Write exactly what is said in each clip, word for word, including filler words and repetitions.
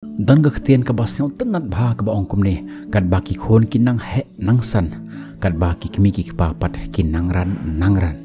Don ka ktien kaba sngewtynnat bha kaba ong kumne, katba ki khun ki nang heh nang san, katba ki kmie ki kpa pat ki nang ran nang ran.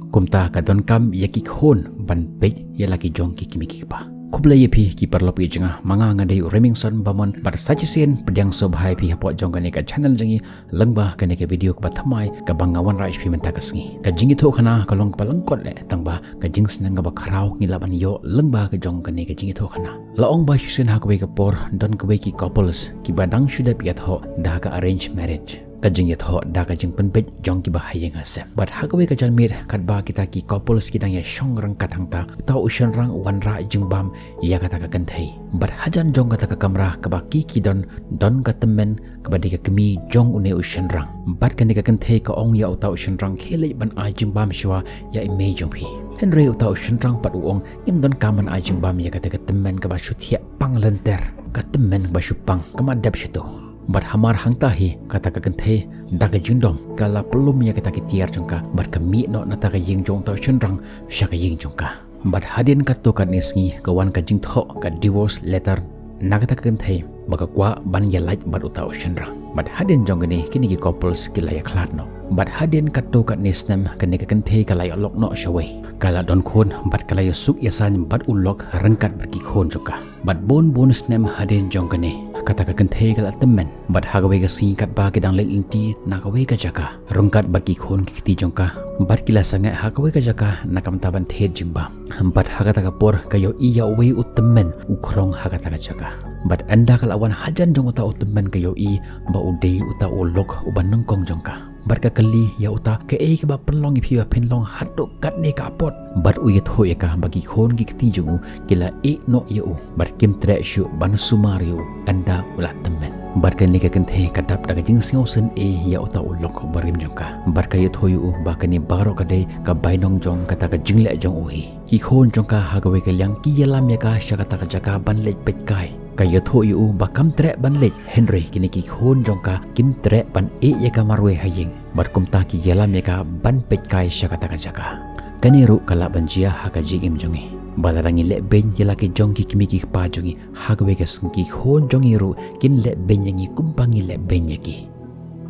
Kumta ka donkam ïa ki khun ban peit ïa la ki jong ki kmie ki kpa. Khublei ïa phi ki paralok ïa jong nga, ma nga nga dei u Remingson Bamon, bad sa shisien pdiang sngewbha ïa phi hapoh jong kane ka channel jong ngi, lyngba kane ka video kaba thymmai kaba nga wanrah sha phi mynta ka sngi. Ka jingïathuhkhana ka long kaba lyngkot leh, tangba ka jingsneng kaba khraw ngi lah ban ïoh lyngba ka jong kane ka jingïathuhkhana. La ong ba shisien ha kawei ka por don kawei ki couples kiba dang shu dep ïathoh da ka arranged marriage, ka jingïathoh da ka jingpynbeit jong kiba ha ïing ha sem. Bad ha kawei ka janmiet katba kita ki couples ki dang ïashong ryngkat hangta, uta u shynrang u wanrah jingbam ïa kata ka kynthei. Bad hajan jong kata ka kamra kaba ki ki don, don ka tymmen kaba dei ka kmie jong une u shynrang. Bad kane ka kynthei ka ong ïa uta u shynrang, khie leit ban ai jingbam shuwa ïa i mei jong phi. Hynrei uta u shynrang pat u ong, ngim donkam ban ai jingbam ïa kata ka tymmen kaba shu thiah pang lynter, ka tymmen kaba shu pang, kam dep shuh tu. Bad hamar hangta hi kata ka kynthei da ka jingdom ka la pynlum ïa kata ki tiar jong ka bad ka mih noh na kata ka ïing jong uta u shynrang sha ka ïing jong ka. Bad hadien katto katne sngi ka wan ka jingthoh ka divorce letter na kata ka kynthei ba ka kwah ban ïalait bad uta u shynrang. Bad hadien jong kane kine ki couples ki la ïakhlad noh. Bad hadien katto katne snem kane ka kynthei ka la ïalok noh shawei. Ka la don khun bad ka la ïasuk ïasan bad u lok ryngkat bad ki khun jong ka. Bad bun bun snem hadien jong kane kata ka kynthei ka la tymmen. Bad ha kawei ka sngi katba ki dang leit lynti na kawei ka jaka ryngkat bad ki khun ki kti jong ka, bad ki la sangeh ha kawei ka jaka na ka bynta ban thied jingbam. Bad ha kata ka por ka ïohi ïa uwei u tymmen u khrong ha kata ka jaka. Bad ynda ka la wan hajan jong uta u tymmen ka ïohi ba u dei uta u lok uba nyngkong jong ka. Bad ka kylli ïa uta, kaei kaba pynlong ïa phi ba phin long haduh katne ka apot? Bad u ïathuh ïa ka ba ki khun ki kti jong u ki la ïeh noh ïa u bad kim treh shuh ban sumar ïa u ynda u la tymmen. Bad kane ka kynthei ka dap da ka jingsngewsynei ïa uta u lok barim jong ka. Bad ka ïathuh ïa u ba kane baroh ka dei ka bainong jong kata ka jingleh jong u hi. Ki khun jong ka ha kawei ka liang ki ïalam ïa ka sha kata ka jaka ban leit peitkai. Ka ïathuh ïa u ba kam treh ban leit, hynrei kine ki khun jong ka kim treh ban ïeh ïa ka marwei ha ïing. Bad kumta ki ïalam ïa ka ban peitkai sha kata ka jaka. Kane ruh ka lah ban jia ha ka jingim jong ngi. Ba lada ngi leh beiñ ïa la ki jong ki kmie ki kpa jong ngi, ha kawei ka sngi ki khun jong ngi ruh kin leh beiñ ïa ngi kumba ngi leh beiñ ïa ki.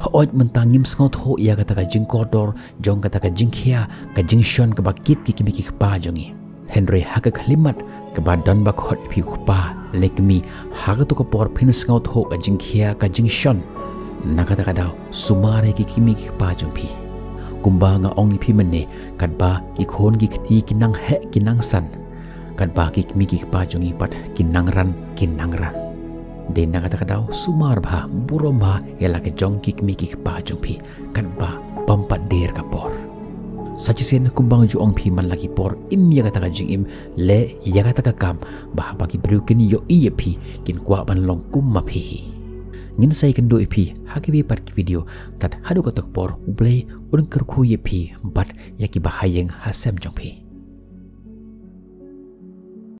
Hooid mynta ngim sngewthuh ïa kata ka jingkordor jong kata ka jingkhia ka jingshon kaba kit ki kmie ki kpa jong ngi. Hynrei ha ka khyllipmat kaba don ba khot ïa phi u kpa lane kmie, ha kato ka por phin sngewthuh ka jingkhia ka jingshon. Na kata ka daw sumar ïa ki kmie ki kpa jong phi. Kumba nga ong ïa phi mynne, katba ki khun ki kti ki nang heh ki nang san, katba ki kmie ki kpa jong ngi pat ki nang ran ki nang ran. Dei na kata ka daw sumar bha, burom bha ïa la ki jong ki kmie ki kpa jong phi katba bym pat dier ka por. Sa shisien kumba nga ju ong phi man la ki por, im ïa kata ka jingim, leh ïa kata ka kam ba haba ki briew kin ïohi ïa phi kin kwah ban long kum ma phi hi. Ngin sa ïakynduh ïa phi ha kiwei pat ki video. Tad haduh kato ka por U Blei un kyrkhu ïa phi bad ïa kiba ha ïing ha sem jong phi.